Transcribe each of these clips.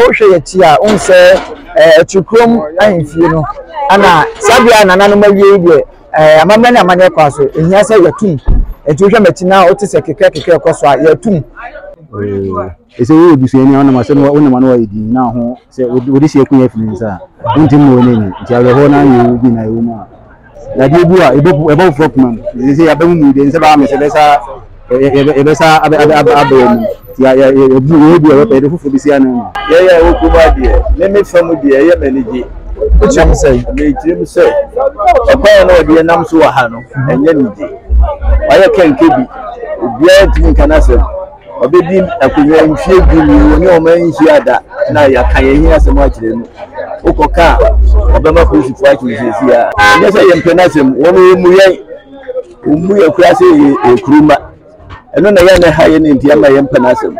wohwɛ yɛn akyi a, wohu sɛ ɛɛ Akyirikurom ahemfie no ana saa bere a nananom awie yi deɛ ɛɛ amammerɛ ne amanneɛ kwan so ehia sɛ yɛtum. Nti wohwɛ m'akyi na wote sɛ kekɛ kekɛ kɔ so a yɛtum. Ɛsɛ woyɛ busuani a wonam asɛm wonam ano ayɛ din na ho sɛ wode hyɛ kunya afiri nsa a wontumi ma wɔn ani nti awerɛhoɔ no ayɛ wo bi na ɛwɔ mu a Yadeɛ bi a ɛbɔ ɛbɔ foforɔ kuma mu nti sɛ yɛaba mu mu deɛ nsɛ baa me sɛ bɛsa yɛbɛsa abɛ abɛ abɛ abɛ mu nti yɛ yɛ yɛbu yɛ bi a yɛpɛ yɛde foforɔ bi si anan mu. Yɛyɛ ɛwɔ kurom adeɛ me me fa mu deɛ ɛyɛ m'ani gye. Wokyerɛ mu sɛ? Mekyerɛ mu sɛ ɔkwan a na wɔde yɛnam so wɔ ha no ɛnyɛ ne gye. Wayɛ kɛnkɛ bi obiara ntumi nka n'asɛm. Ɔbɛdi akonnwa mfeɛ du mmienu ɔne wɔn anhyia da na yɛaka yɛn ho asɛm akyerɛ no. Wokɔka a, ɔbɛma polisifoɔ akye wo seesei ara. Ɛnyɛ sɛ yɛmpɛ n'asɛm, wɔn wɔmmu yɛn, wɔmmu yɛn koraa sɛ yɛyɛ kuro mma. Ɛno na ɛyɛ a na ɛha yɛn nti ama yɛmpɛ n'asɛm.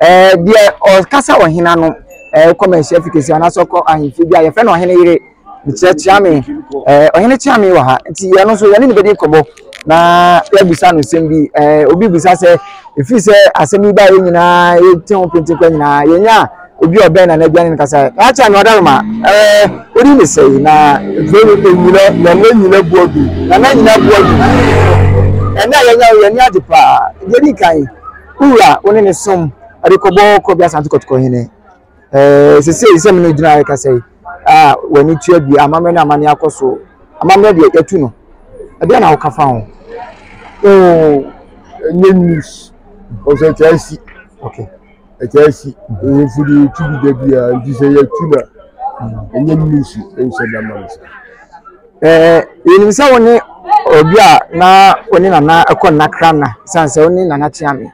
Ɛɛ deɛ ɔkasa ɔhene ano ɛɛ kɔ manhyia afikasi anaasɛ ɔkɔ ahemfie bi a yɛfrɛ no ɔhene yere mekyerɛ kyeame ɛɛ ɔhene kyeame wɔ ha nti yɛn nso yɛne no bɛdi nkɔmmɔ na yɛabisa no nsɛm bi ɛɛ obi bisa sɛ ɛfiri sɛ asɛm yi baeɛ nyinaa yɛte ho pentenkwa nyinaa yɛnya obi a ɔbɛn na n'aduane no kasa na akyɛ no ɔdaroma ɛɛ wodi ne sɛe na ɛfiri no nyina nana nyina boadu nana nyina boadu ɛnɛ a yɛnya wo yɛni agye paa deɛ di kan wura wo ne ne som ɛde kɔbɔ kɔ bi asante kɔtɔkɔ hene Ɛɛ sesei sɛ me ne gyina rekasa yi a w'ani tua bi amammerɛ ne amanneɛ akɔ so amammerɛ deɛ yɛatu no ɛdeɛ na woka fa ho oh ɛnyɛ news ɔsɛ ɛkyɛ asi okay ɛkyɛ asi nhemfo deɛ yɛtu bi da biara nti sɛ yɛtu na ɛnyɛ news nhyɛ da ma no saa Ɛɛ, yɛnim sɛ wo ne obi a na wo ne Nana kɔ nnakra nna ɛsiane sɛ wo ne Nana Kyeame.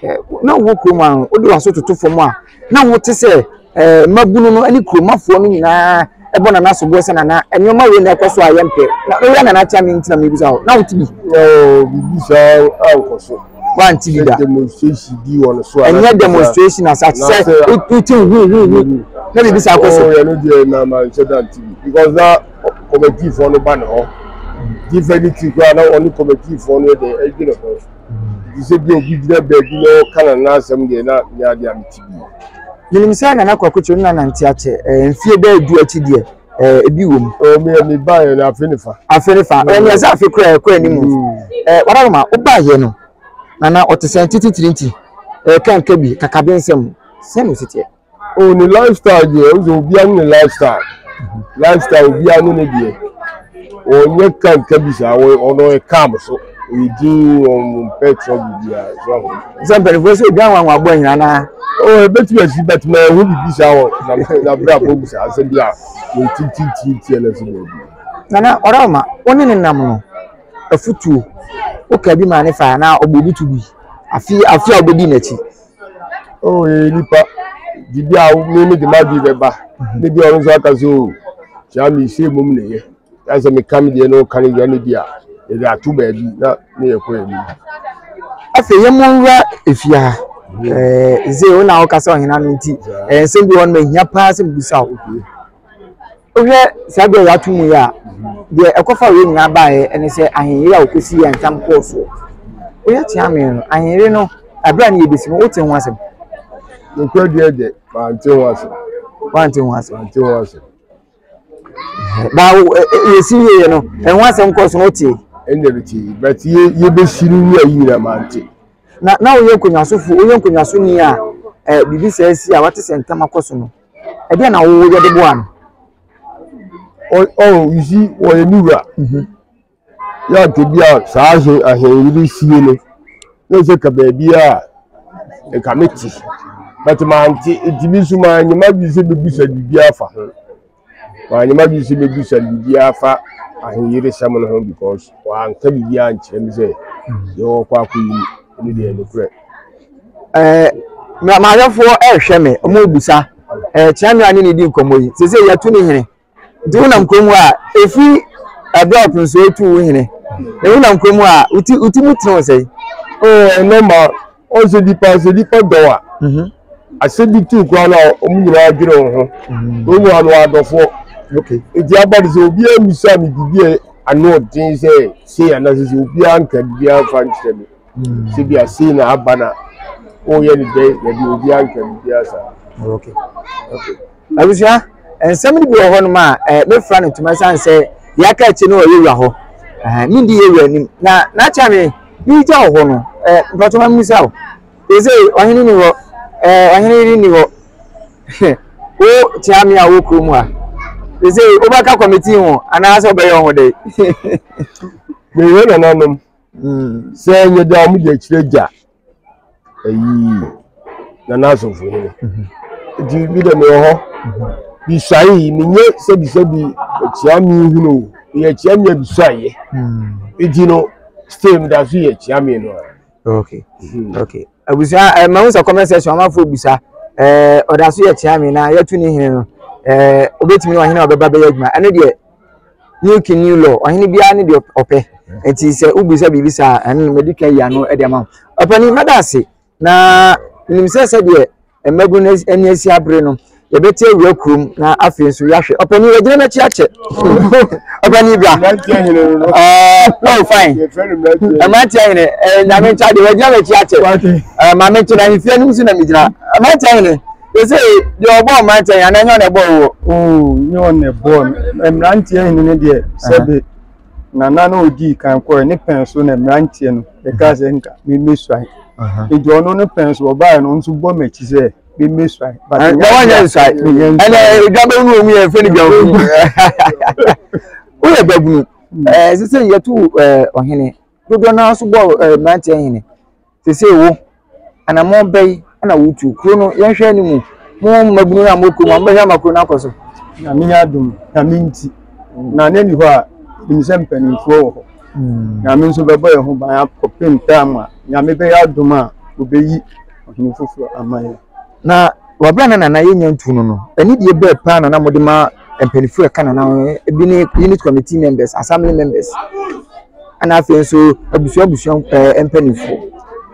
Ɛɛ, na wowɔ kurom a wode w'aso toto fam a, na wote sɛ ɛɛ mmabunu no ne kuromafoɔ no nyinaa ɛbɔ Nana soboɔ sɛ Nana nneɛma wei na ɛkɔ so a yɛmpɛ. Na woyɛ Nana Kyeame nti na mebisa wo, na wote bi? Oo, biribi saa ankɔ so. Woante bi da? Demonstration bi wɔ no so a. Ɛnyɛ demonstration as such sɛ wote hu hu hu na biribi saa kɔ so. Oo, ɛno deɛ na manhyɛ da nte bi. Because na committee foɔ no ba ne hɔ. Different ne ti koraa na ɔne committee foɔ no yɛ dɛ ɛdwene ho. Nti sɛ bi obi gyina baabi na ɔka nana asɛm deɛ na nyɛ adeɛ a mete bi. Menim sɛ Nana Kwaku Kyere ne Nana nte akyɛ ɛɛ mfie bɛyɛ du akyi deɛ ɛɛ ebi wɔ mu. Ɔɔ me me baeɛ no afe ne fa. Afe ne fa ɛɛ nea sɛ afe koraa ɛkɔ anim. Ɛɛ Wadaroma wobaeɛ no Nana ɔte sɛn tititiri nti ɛɛ kanka bi kakabe nsɛm sɛn na osi teɛ. Oh ne lifestyle deɛ o sɛ obiara ne ne lifestyle lifestyle obiara ne ne deɛ ɔnyɛ kanka bi saa ɔno ɔyɛ calm so ɔyɛ din wɔn mpɛ trouble biara so aho. Sɛ mpanimfoɔ sɛ odwan wanwa aboa nyina naa. Oh ebetumi asi but ma ɛho bibi saa wɔ n'abrabɔ mu saa asɛm bi a wɔn tintintinti ɛna so baabi. Nana ɔdawoma wo ne ne nam no afutuo woka bi maa ne fa anaa ɔbɔ obi to bi afi afi a wobɛdi n'akyi. Oh, yɛyɛ nipa. Biribi a me me de m'adwene bɛba. Ne bi a ɔno nso aka sɛ o, kyerɛ me sei mmom na ɛyɛ. Na sɛ meka me deɛ na ɔka ne deɛ ne deɛ a, yɛde ato baabi na ne yɛkɔ yɛn anim. Afei yɛmmɔ nwura efie ha. Ɛɛ sɛ wo na woka sɛ ɔhena no nti, ɛɛ nsɛm bi wɔ hɔ no ma ehia paa sɛ mebisa wo. Wohwɛ saa bere a yɛato mu yi a, deɛ ɛkɔfa wei nyinaa baeɛ ne sɛ ahenyere a wɔkɔsii yɛn ntam kɔɔ soɔ. Woyɛ kyeame no, ahenyere no, ɛberɛ a ne yɛbɛsi no, wote ho asɛm? Nokorɛ deɛ deɛ, mante ho asɛm. Wante ho asɛm? Mante ho asɛm. Ba yɛsi wieɛ no, ɛho asɛm kɔɔ so no wotee? Ɛnna metee, but yɛbɛsi no ne ayi nyinaa mante. Na na woyɛ nkonnwasofo, woyɛ nkonnwasoni a, eh, biribi saa si a wate sɛ ntam akɔ so no, ɛdeɛ na woyɛ de boa no? Oh, you see, wɔyɛ ne wura. Mhm. Yɛ anka bi a saa ahen ahenyere sie no, na sɛ ka baabi a nka mete. But mante, nti me nso manyɛ m'adwene sɛ mɛbisa biribi afa ho. Manyɛ m'adwene sɛ mɛbisa biribi afa ahenyeresɛm no ho because wanka biribi ankyerɛ me sɛ deɛ ɔrekɔ akɔyi no, ɛno deɛ nokorɛ. Ɛɛ m'ahwɛfoɔ ɛrehwɛ me, wɔrebisa. Ɛɛ Kyeame a ne ne di nkɔmmɔ yi, seesei yɛatu ne hene. Nti wonam kurom hɔ a, efi Ɛberɛ a ɔpono so etu wo hene. Na wonam kurom a wuti wuti mu tene wo sɛn? Oh, ɛnɛ ma ɔsɛ nipa sɛ nipa dɔ a. Mhm. Asɛm bi tu koraa na wɔn nyinaa dwene wɔn ho. Mhm. Wɔn nyinaa no adɔfoɔ. Okay. Nti aba de sɛ obiara mmisa me biribi a ano ɔden sɛ sei anaasɛ sɛ obiara nka biribiara mfa nkyerɛ me. Mm. Sɛ bi a sei na aba na woyɛ ne dɛn na bi obiara nka biribiara saa. Okay. Okay. Abusua, nsɛm no bi wɔ hɔnom a eh, mɛfura no ntoma ɛsiane sɛ deɛ aka akyi no wɔ yɛwura hɔ. Eh, mendi yɛwura anim. Na n'akyɛ me, meregya wɔ hɔ no, eh, mpatwɔ ma mmisa wo. Ɛsɛ ɔhene ni hɔ, eh, ɔhene yere ni hɔ. Wo kyea me a wɔ kurom ha. Ɛsɛ wobɛka kɔmitii ho anaasɛ wobɛyɛ wo ho dɛ? Mehwɛ nananom sɛ ɛnyɛ dɛ a wɔde akyire gya ayi nana asomfo hene nti bi dɛ mewɔ hɔ bisuae menyɛ sɛbisɛbi akyia me hunu o meyɛ akyia me abisuaeɛ nti no still meda so yɛ akyia me no okay okay abusua ɛ mahu sɛ comment section amanfoɔ bisa ɛɛ ɔda so yɛ kyia me na yɛtu ne hene no ɛɛ obetumi ne ɔhene a ɔbɛba bɛyɛ adwuma ɛno deɛ New king new law ɔhene biara ne deɛ ɔpɛ nti sɛ wobisa biribi saa ɛno no madi kan yi ano de ama wo ɔpani mɛda ase na menim sɛ sɛdeɛ mmabunu no ani asi abere no yɛbɛte awura kurom na afei nso yɛahwɛ ɔpani wagyina m'akyi akyɛ ɔpani bra oh fine mmeranteɛ hene nyame nkyɛ deɛ wagyina m'akyi akyɛ maame nkyɛ na ahemfie anim so na megyina mmeranteɛ hene Sese deɛ ɔbɔɔ mmeranteɛ hene anaa ɛnyɛ ɔna ɛbɔɔ woɔ? Oo, nyɛ ɔna ɛbɔɔ no. Mmeranteɛ hene no deɛ sɛbe nana no ɔdii kan kɔɛ ne pɛn so na mmeranteɛ no yɛkaa sɛ nka memmɛsuae. Nti ɔno ne pɛn so ɔbaeɛ no nso bɔ m'akyi sɛ memmɛsuae. Na wɔnyɛ nsuae. Ɛnna edwa bɛwu no wɔn yɛ fɛ no dwa Woyɛ babunu. Ɛɛ sese yɛto ɔhene dodoɔ no ara nso bɔɔ mmeranteɛ hene. Seesei wo, anammɔn bɛn na woretu? Kuro no, yɛnhwɛ anim. Mo mmabunu no a mowɔ kurom a, mobɛhwɛ ama kuro no akɔ so? Nyame adom, Nyame nti. Na ne ni hɔ a, nim sɛ mpanimfoɔ wɔ hɔ. Hmm. Nyame nso bɛbɔ yɛn ho ban akɔpem tam a Nyame bɛyɛ adom a ɔbɛyi ɔhene foforɔ ama yɛn. Na wɔabrɛ na nana yɛnya ntu no no, anidie bɛɛ paa na na mode ma mpanimfoɔ ɛka nana ho, ebi ne unit committee members, assembly members. ɛna afei nso abusua abusua ɛɛ mpanimfoɔ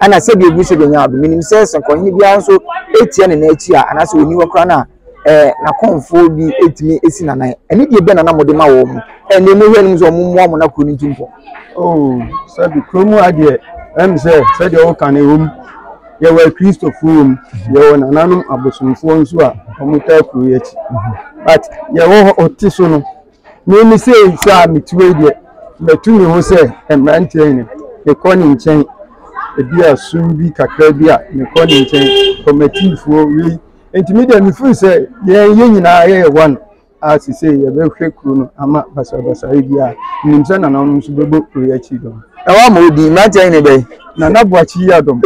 ɛna sɛbi egu sɛbi nya ado menim sɛ sɛ nkɔhene biara nso etia ne nan akyi a anaasɛ oni hɔ koraa na ɛɛ n'akɔnfoɔ bi etumi esi n'anan ɛne deɛ bɛ nana mo de ma wɔn mo ɛna emu hwɛ anim sɛ wɔn mmoa mo na kuro no ntu mpɔ. oo sɛbi kurom adeɛ ɛm sɛ sɛdeɛ ɔka no ɛwɔ mu yɛwɔ akristofoɔ wɔ mu yɛwɔ nananom abosomfoɔ nso a wɔn taa kuro yi akyi but yɛwɔ hɔ ɔte so no. Me me sei sɛ a mete wei deɛ matu me ho sɛ mmeranteɛ yi no mekɔ ne nkyɛn ebi a sum bi kakra bi a mekɔ ne nkyɛn kɔmatiifoɔ wei nti me deɛ mefiri sɛ yɛn yɛn nyinaa yɛyɛ one a sese yɛbɛhwɛ kuro no ama basabasayɛ bi a nim sɛ nananom nso bɛbɔ kuro yi akyi dɔm. Na wa ma odi mmeranteɛ yi ne bɛyi. Nana Boakye yi adɔm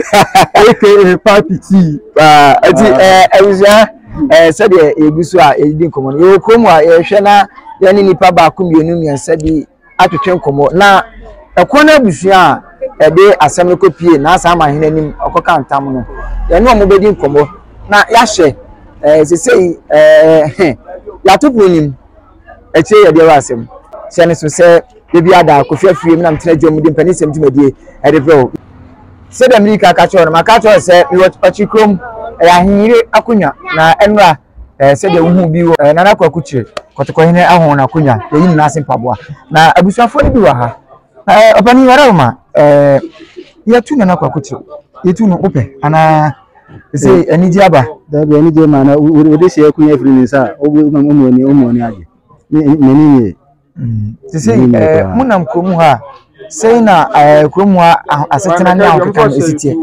aka Papi Tii. Paa ɛti ɛɛ abusua. Ɛɛ sɛdeɛ yɛgu so a yɛredi nkɔmmɔ no, yɛwɔ kurom a yɛrehwɛ na yɛne nnipa baako mmienu mmiɛnsa bi atwetwe nkɔmmɔ. Na ɛkɔ no abusua a ɛde asɛm no kɔpie N'Asa Amahene anim ɔkɔka ntam no, yɛne wɔn bɛdi nkɔmmɔ na yɛahwɛ ɛɛ sesei ɛɛ yɛato pono nim akyire yɛde ɛwɔ asɛm hyɛ no so sɛ Ebi ada Kofi Afriyie mu na metena dwam de mpanin dwumadie ɛde brɛ wo. Sɛdeɛ mede ka ka kyerɛ no, maka kyerɛ sɛ mewɔ ɔkye kurom, ɛyɛ ahenyere akonnwa na ɛnora ɛɛ sɛdeɛ wohu bi wɔ ɛɛ Nana Kwaku Kyere Kɔtɔkɔhene ahɔn n'akonnwa, yɛyi ne nan ase mpaboa. Na abusuafoɔ no bi wɔ ha. Ɛɛ ɔpanin Wararoma, ɛɛ yɛtu Nana Kwaku Kyere, yɛtu no wopɛ anaa sɛ anigye aba? Dabi anigye ma na wode hyɛ akonnwa afiri ne nsa a, woma ani agye. M'ani nye. Te sɛ monam kurom hɔ a, sɛn na kurom hɔ asetena ne ahokeka no si teɛ?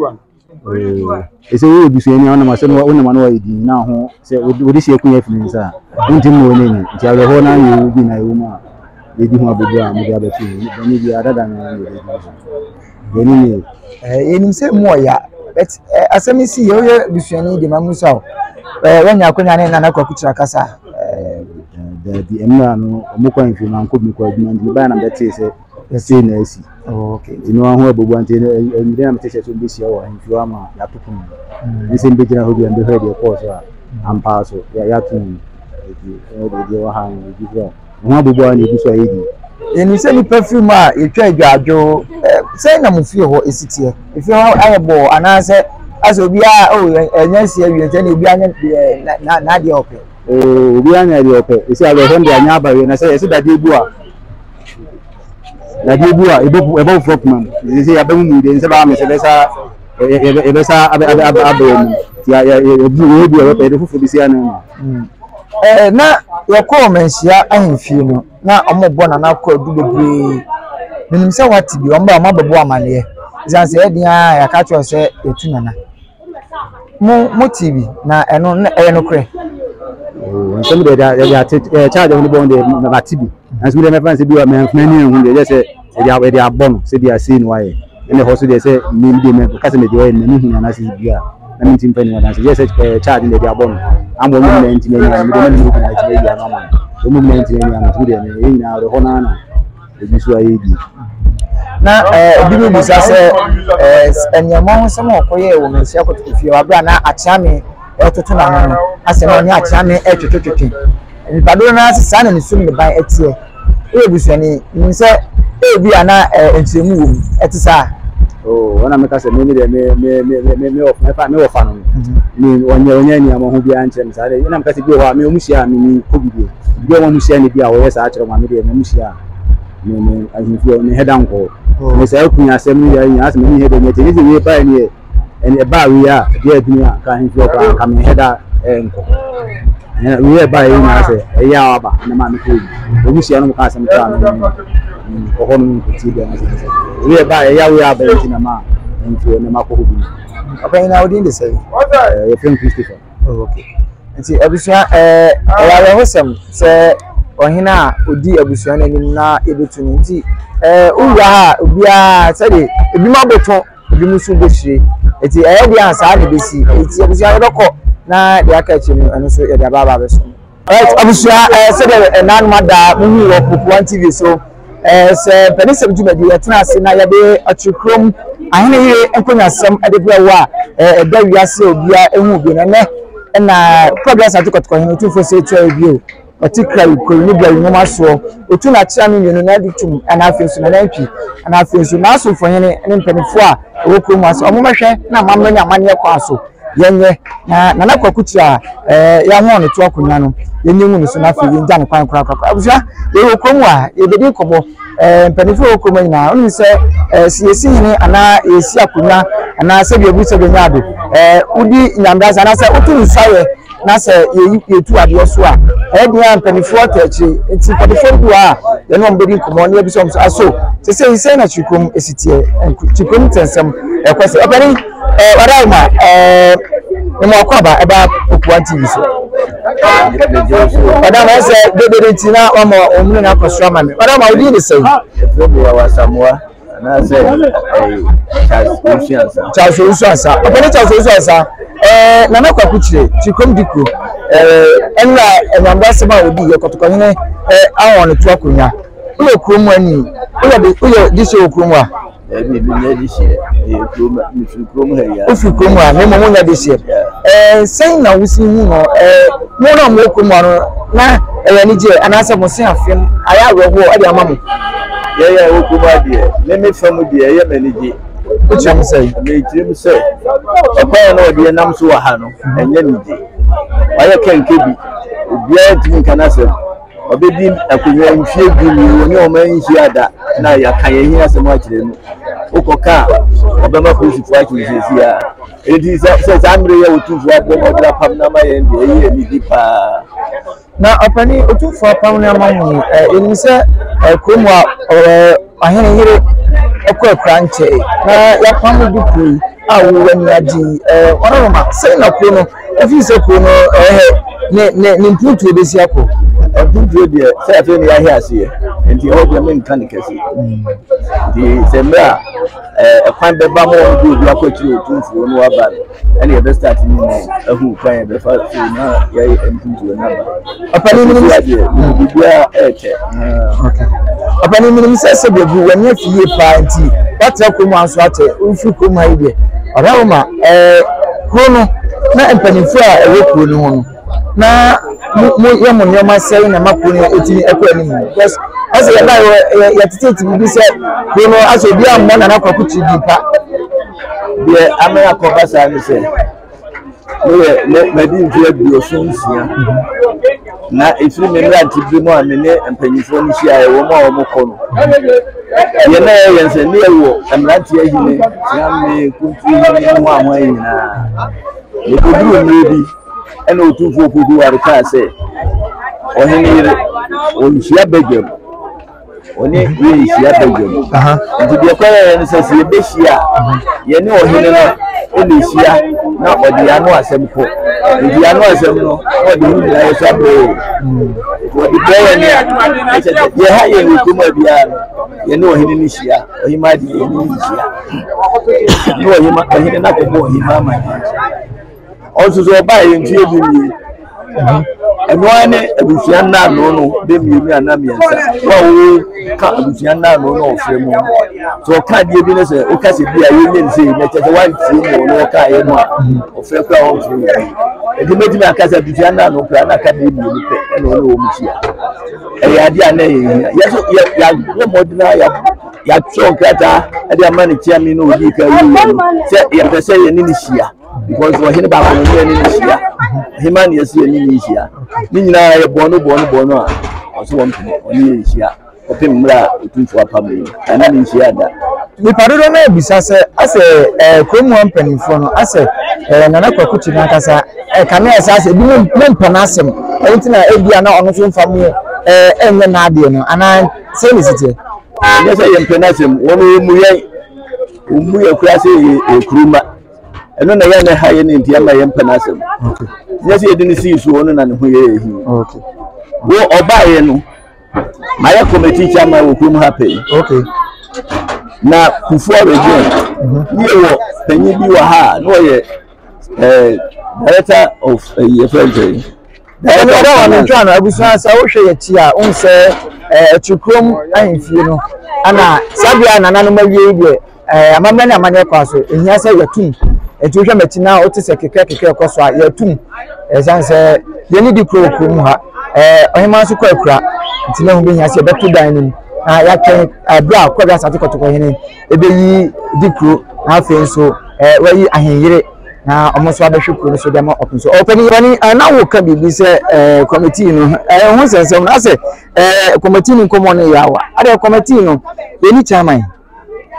Ɛsɛ woyɛ busuani a wonam asɛ wonam ano ayɛ din na ho sɛ wode hyɛ akunya afiri ne nsa a wontim ma wɔn ani nti awerɛhoɔ no ayɛ wo bi na ɛwɔ mu a yɛdi ho abɛbu a mode abɛto bɔne biara dada no na yɛde di so yɛne ne yɛnim sɛ mu ɔya but asɛm si yɛ woyɛ busuani de ma mu sa o woanya akonya ne Nana Kwaku Kyerɛ kasa. Daabi, mmerɛ no ɔmo kɔ ahemfie mankɔ bi mekɔ adwuma nti mebaeɛ na mebɛtee sɛ sei na asi. Nti no ho abubu nti mmerɛ na mete sɛ sɛ ɔmbɛhyia wɔ ahemfie hɔ ama yɛato pono mu. Ne sɛ mbɛgyina hɔ bi a mbɛhwɛ deɛ ɛkɔɔ so a ampaa so yɛato mu. Nti deɛ ɛwɔ ha no ɛgu so a ho abubu a na ɛgu so a yɛdi. Yɛnim sɛ nnipa firi mu a yɛtwa adwadwo. Sɛn na mo fie hɔ esi teɛ? Efie hɔ ayɛ bɔɔ anaasɛ asɛ obiara o ɛnyɛ nsi awie nti ɛna obiara nyɛ deɛ n'adeɛ ɔpɛ? Oo obiara nyɛ deɛ ɔpɛ. Esi awerɛhoɔ no deɛ anyɛ aba wie na sɛ yɛsi dadeɛ bu a dadeɛ bu a ɛbɔ ɛbɔ foforɔ kuma mu. Sɛ yɛaba mu mu deɛ nsɛ baa mi sɛ bɛsa yɛbɛsa abɛ abɛ abɛ abɛ mu. Yɛ yɛ yɛ bu yɛ bu a yɛpɛ yɛde foforɔ bi si anan mu. Ɛɛ na yɛkɔɔ Manhyia ahemfie no, na wɔrebɔ Nana Kwadu bebree. Menim sɛ woate bi, wɔn ba a wɔabɛbɔ amanneɛ. Ɛsiane sɛ ɛyɛ den ara a yɛaka akyerɛ wo sɛ yɛatu Nana. Mo mote bi, na ɛno na ɛyɛ nokorɛ? Oh, nsɛm deɛ yɛde yɛde ate ɛɛ charge a wɔde bɔ wɔn deɛ mate bi. Nanso mi deɛ mɛfa no sɛ bi wa mɛnfuma ani ehu deɛ ɛyɛ sɛ yɛde yɛde abɔ no sɛ bi a sei na wayɛ. Ɛna ɛhɔ so deɛ sɛ me deɛ mɛ kasa mɛ deɛ ɔyɛ no m'ani hu no anaasɛ bi a na me nti mfa ni adanse yɛ sɛ ɛɛ charge no deɛ abɔ no ama wɔn nyinaa ntumi anya no me deɛ na me mu nyinaa ntumi ayi ano ama no wɔn mu nyinaa ntumi anya no ntumi deɛ me yɛn nyinaa ɔde hɔ naa na ebi so ayɛ bi. Na ɛɛ ebi mu bisa sɛ ɛɛ nneɛma ho nsɛm a ɔkɔyɛɛ wɔ Manhyia Kotoko fie hɔ abere a na Akyeame ɛretoto n'ano no asɛ na ɔne Akyeame ɛretwetwetwetwe Nnipa dodoɔ no ara sɛ saa na ne sum ne ban teɛ. Woyɛ busuani, menim sɛ ebi a na nkyerɛmu wɔ mu, ɛte saa? Oh, wɔn na meka sɛ me me deɛ me me me me me me wɔ me wɔ fa no no. Me wɔnyɛ wɔnyɛ nneɛma ho biara nkyerɛ me saa deɛ. Ɛna meka sɛ bi wɔ hɔ a me wɔn hyia a me me kɔ bi deɛ. Bi a wɔn hyia ne bi a wɔyɛ saa kyerɛ wɔn a me deɛ me wɔn hyia a me me ahemfie me hɛda nkɔ. Me saa kun asɛm no yɛ nyɛ asɛ me me hɛda nyɛ kyɛ ne sɛ wei paa ne yɛ. Ɛnna ɛbaa wei a, ɛdeɛ adwuma a nka ahemfie hɔ koraa nka menhɛ da nkɔ. Ɛnna wei a ɛbaa yɛ nyinaa sɛ ɛyɛ a aba na maa mekɔɔ bi. Wɔn hyia no mo kaa asɛm koraa no nkɔ hɔ nom nkɔtie bi anaasɛ sɛ wei a ɛbaa ɛyɛ a wei a aba nti na maa ahemfie hɔ na makɔ hɔ bi. Ɔpanyin na wodin de sɛn? Yɛfrɛ me Christopher. Oh, okay. Nti abusua ɛɛ ɛyɛ awerɛhosɛm sɛ ɔhene a odi abusua no anim na yɛbɛtu no nti ɛɛ wowura ha a obiara sɛde ebinom aboto ebinom nso bɛhyire nti ɛyɛ deɛ a saa na ɛbɛsi nti abusua yɛbɛkɔ na deɛ aka akyire no ɛno nso yɛde aba aba abɛso. Right abusua ɛɛ sɛdeɛ ɛnanom ada muhu wɔ Pokuwan TV so ɛɛ sɛ mpanisɛm dwumadi yɛtena ase na yɛde akyerekurom ahene yere nkonyasɛm ɛde brɛ wo a ɛɛ ɛda wiase a obiara ehu bi no ɛnɛ ɛna Kwadwo Asante Kɔtɔkɔhene Otumfoɔ Osei Tuah bio. Ɔte Krawi Kowi ne Biawi nwoma soɔ. Ɔtu n'akyea no mmienu na ade tum ɛna afei nso n'anantwi ɛna afei nso n'asomfohene ne mpanimfoɔ a ɛwɔ kurom ha sɛ wɔmmɛhwɛ na amammerɛ ne amanneɛ kwan so yɛnyɛ na Nana Kwaku Kyerɛ a ɛɛ yɛahoɔ no to akonnwa no yɛnyɛ ngu no so na afei yɛngya no kwan korakorakora. Abusua yɛwɔ kurom a yɛbɛdi nkɔmmɔ ɛɛ mpanimfoɔ a ɛwɔ kurom ha nyinaa wonim sɛ ɛɛ sɛ yɛsi hene anaa yɛsi akonnwa anaa sɛdeɛ obi sɛdeɛ nya ado ɛɛ wodi nyambrasa anaasɛ woto nsa yɛ na sɛ yɛyi yɛtu adeɛ so a ɛyɛ den a mpanimfoɔ ata akyire nti mpanimfoɔ bi wɔ a yɛne wɔn bɛdi nkɔmmɔ na yɛbisa wɔn sɛ aso sɛ sɛ sɛ na kyirikurom esi teɛ kyirikurom nsɛnsɛm ɛkɔ sɛ ɔpanin ɛɛ wadaama ɛɛ ne mu akɔ aba ɛba Pokuwan TV so wadaama ɛsɛ dede nti na wama wɔn mu na akɔ so ama mi wadaama odi ne sɛn. Ɛfɛ mi yɛ wasamoa. anaasɛ ɛyɛ Charles Owusu Ansah. Charles Owusu Ansah ɔpɛni Charles Owusu Ansah ɛɛ Nana Kwaku Kyerɛ Kyirikom di kuro ɛɛ ɛnna ɛnyambo asɛm a odi yɛ kɔtɔkɔhene ɛɛ ahɔn ne to akonnwa woyɛ kurom ani woyɛ de woyɛ de hyɛ wɔ kurom a. Ɛbi mi nyɛ de hyɛ ɛyɛ kurom mefiri kurom ha yi a. Wofiri kurom a na mmom wonya de hyɛ ɛɛ sɛn na wosi hu no ɛɛ mo na mo wɔ kurom ha no na ɛyɛ anigye anaasɛ mo se afem ayɛ awerɛhoɔ ɛde ama mo. Yɛn a yɛwɔ kurom ha deɛ, me me fa mu deɛ, ɛyɛ me anigye. Wokyerɛ mu sɛn? Mekyerɛ mu sɛ, ɔkwan a na ɔde yɛn nam so wɔ ha no, ɛnyɛ anigye. Wayɛ kɛnkɛ bi, obiara ntumi nka n'asɛm. Ɔbɛdi akonnwa mfeɛ du mmienu, ɔne wɔn anhyia da, na yɛaka yɛn he asɛm akyerɛ no. Wokɔka a, ɔbɛma polisifoɔ akye wo seesei ara. Enti sɛ sɛ saa mmerɛ yi a Otumfoɔ abɔ mmɔden apam no ama yɛn deɛ, ɛyɛ anigye paa. Na ɔpanin Otumfoɔ apam no ama mo yi, eh, yɛnim sɛ eh, kurom a eh, ɔhene yere kɔ akura nkyɛe na yɛapam no de kuro yi a wo w'ani agye yi eh, ɔroma sɛn na kuro no ɛfiri sɛ kuro no eh, ne ne ne mpuntuo bɛsi akɔ. Mpuntuo deɛ sɛ afei ne yɛahe aseɛ nti ɛhɔ deɛ menka ne kɛse nti sɛ mmerɛ a ɛkwan bɛba ma wɔn de obi akɔ akyire Otumfoɔ no aba no ɛna yɛbɛ start ne mu ahu kwan yɛbɛfa so na yɛayɛ mpuntuo no aba. Ɔpanin mi nim adeɛ biribiara ɛɛkyɛ. Ɔpanin mi nim sɛ sɛ baabi w'ani afi yie paa nti woatra kurom ha nso akyɛ wofiri kurom ha yi deɛ ɔda wo ma ɛɛ kuro no na mpanimfoɔ a ɛwɔ kuro no ho no na mo mo yɛ mo nneɛma sɛn na ɛma kuro no ɛtumi ɛkɔ anim because Ɛsɛ yɛba yɛ yɛtetete biribi sɛ kuro no asɛ obi ammɔ Nana Kwaku Kyiri din pa. Deɛ ama akɔba saa ne sɛ meyɛ me madi mfe 76 na ɛfiri me mmerantebere mu a me ne mpanyinfoɔ no hyiaeɛ wɔn a wɔkɔ no deɛ na ɛyɛ yɛn sɛ ne yɛwɔ mmeranteɛ hene Kyeame Kuntu hene ne ho ahoa nyinaa yɛkɔduru mmerɛ bi ɛna Otumfoɔ Opoku Ware kaa sɛ ɔhene yere ɔnhyia badwam ɔne yɛ nhyia badwam nti deɛ kɔyɛyɛ no sɛ sɛ yɛbɛhyia a yɛne ɔhene no ɛna ɛhyia na ɔde yɛn ano asɛm kɔ nti yɛn ano asɛm no na ɔde ho nyinaa yɛ so abrɛ yɛ ɔde brɛ yɛn ne a ɛkyɛ sɛ deɛ ha yɛn wɔ kurom a biara no yɛne ɔhene no hyia ɔhema deɛ yɛne no nhyia ne ɔhema ɔhene no akɔbɔ ɔhema ama Ɔnso so ɔbaa yɛ mfeɛ du nie. Ɛno ara ne abusua nnaano no bɛ mmienu anaa mmiɛnsa. Wo a woka abusua nnaano no ɔfrɛ mu no. Sɛ ɔka adeɛ bi no sɛ woka sɛ bi a yɛnyɛ no sei na kyerɛ sɛ woantie mu ɔno ɔkaeɛ no a ɔfrɛ koraa ɔmfrɛ wo bi. Nti mɛtumi aka sɛ abusua nnaano koraa na aka bɛyɛ mmienu pɛ ɛna ɔne wɔn hyia. Ɛyɛ adeɛ a na ɛyɛ hia. Yɛ so yɛ yɛabɔ mmɔden a yɛatwerɛ nkrataa de ama ne kyeame no ɔdii kan wuiɛ no sɛ yɛpɛ sɛ yɛne no hyia. Because ɔhene baako no ne ne nhyia ɔhema ne yɛsi yɛne ne nhyia ne nyinaa yɛ bɔn no bɔn no bɔn no a ɔso wɔn pene ɔne yɛ nhyia ɔpem mmerɛ a otumfoɔ apam yi ɛne ne nhyia da. Nipa dodoɔ no abisa sɛ asɛ ɛɛ kurom hɔ mpanimfoɔ no asɛ ɛɛ Nana Kwaku Kyiri n'ankasa ɛkame ayɛ sɛ asɛ ebi mo mo mpɛ n'asɛm ɛno nti na ebi a na ɔno nso nfa mo ɛɛ ɛnyɛ n'adeɛ no anaa sɛ ne si teɛ. Ɛnyɛ sɛ yɛmpɛ n'asɛm wɔn wɔn mu yɛn wɔn mu yɛ kura sɛ yɛ kuruma. ɛno na yɛn na ɛha yɛn nti ama yɛn mpɛ n'asɛm nyɛ sɛ yɛde no sii so ɔno na ne ho yɛ yɛ hi wo ɔbaeɛ no mayɛ committee chairman wɔ kurom ha pɛi na Kufuor region mhm. ne yɛwɔ panyin bi wɔ ha a na ɔyɛ eh, director of eh, yɛfrɛ no sɛ Ɛnna ɔda wɔn ntwa no abusua sɛ wohwɛ yɛ akyi a wohu sɛ akyirikurom ahemfie no ana saa bere a nananom awie yi deɛ amammerɛ ne amanneɛ kwan so ehia sɛ yɛtum nti wohwɛ m'akyi na wote sɛ kekɛ kekɛ kɔ so a yɛtum ɛsiane sɛ yɛne di kuro wɔ kurom ha ɔhemaa nso kɔ akura nti na ho bɛhia sɛ yɛbɛto dan no mu na yɛatwɛn ɛberɛ a kɔbɛ asante kɔtɔkɔ hene ɛbɛyi di kuro na afei nso wayi ahenyere na wɔn nso abɛhwɛ kuro no so de ama ɔpem so. Ɔpanin panin ɛɛ na woka biribi sɛ ɛɛ kɔmitii no ɛɛ ho nsɛnsɛm no asɛ ɛɛ kɔmitii no nkɔmɔ no yɛ awa adeɛ kɔmitii no yɛni chairman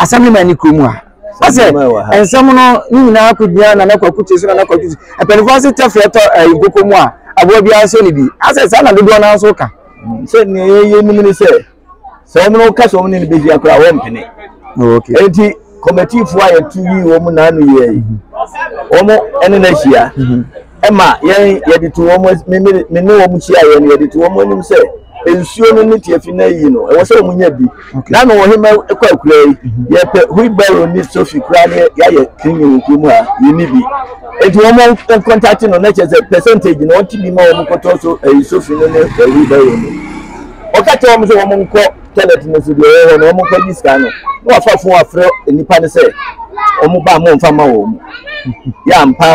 assemblyman ni kurom ha asɛ nsɛm no ne nyinaa kɔ gyina nana kwaku kye so nana kwaku kye mpanimfoɔ ase tɛfrɛ tɔ ɛɛ nkoko mu a aboa biara sɔ ne bi asɛ saa na dodoɔ naa nso ka. Sɛ nea yɛyɛ nim ne sɛ sɛ wɔn no ka sɛ wɔn ne no bɛhyia koraa wɔmpene enti kɔmɛtifoɔ a yɛtu yi wɔn n'ano yɛ yi wɔn ne no ahyia mhm. ɛma yɛn yɛde to wɔn me ne wɔn hyia yɛn yɛde to wɔn anim sɛ nsuo no ne tiafi no ayi no ɛwɔ sɛ wɔn nya bi na na wɔn hema kɔ akura yi mhm. yɛpɛ wheelbarrow ne sofi koraa ne yɛayɛ cleaning wɔ kurom ha yɛni bi eti wɔn nkɔntate no na kyerɛ sɛ percentage no wɔn ti bi ma wɔn kɔtɔ so ɛyi sofi no ne wheelbarrow no. Ɔka kyerɛ wɔn sɛ wɔn nkɔ toilet no so deɛ ɛwɔ hɔ no wɔn nkɔ gye sika no na wafa fon afrɛ nnipa no sɛ wɔn ba mo nfa ma wɔn mu yɛ ampa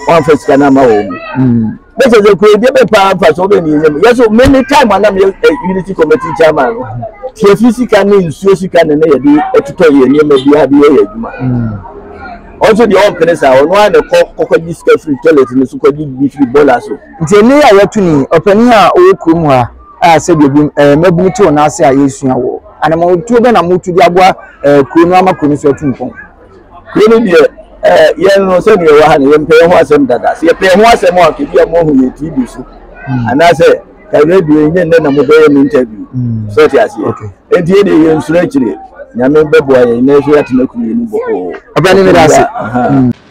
wɔamfa sika no ama wɔn mu hmm. ne sɛ sɛ kuro deɛ bɛ paa nfa so ɔbɛ ne yɛnyɛ mu yɛ so me ne time anam yɛ eh, unity committee chairman no tiafi sika ne nsuo sika ne ne yɛde ɛtotɔ yɛ nneɛma bi a de yɛ yɛ adwuma hmm. ɔnso deɛ ɔmpene saa ɔno ara na ɛkɔ kɔkɔ gye sika firi toilet no so kɔgye bi firi bɔɔla so. Nti ɛnne yi a yɛato no yi, ɔpanin a ɔwɔ kurom ha a sɛdeɛ bi ɛɛ mmabunu te wɔn ase a yɛresua wɔ anammɔntuo bɛn na motu de aboa ɛɛ kuro no ama kuro no so atu mpɔn? Kuro no deɛ ɛɛ yɛn no sɛdeɛ ɛwɔ ha no yɛmpɛ yɛn ho asɛm dada. Sɛ yɛpɛ yɛn ho asɛm a anka bi a moahu yɛn TV so hmm. anaasɛ ka radio yi nyɛ nnɛ na mobɛyɛ me interview. Hmm. So ɔte aseɛ. Enti yɛ deɛ yɛnsuro akyire. Nyame bɛboa yɛn na yɛhwɛ yɛatena kuro yi mu bɔkɔɔ. Ɔbɛne meda ase.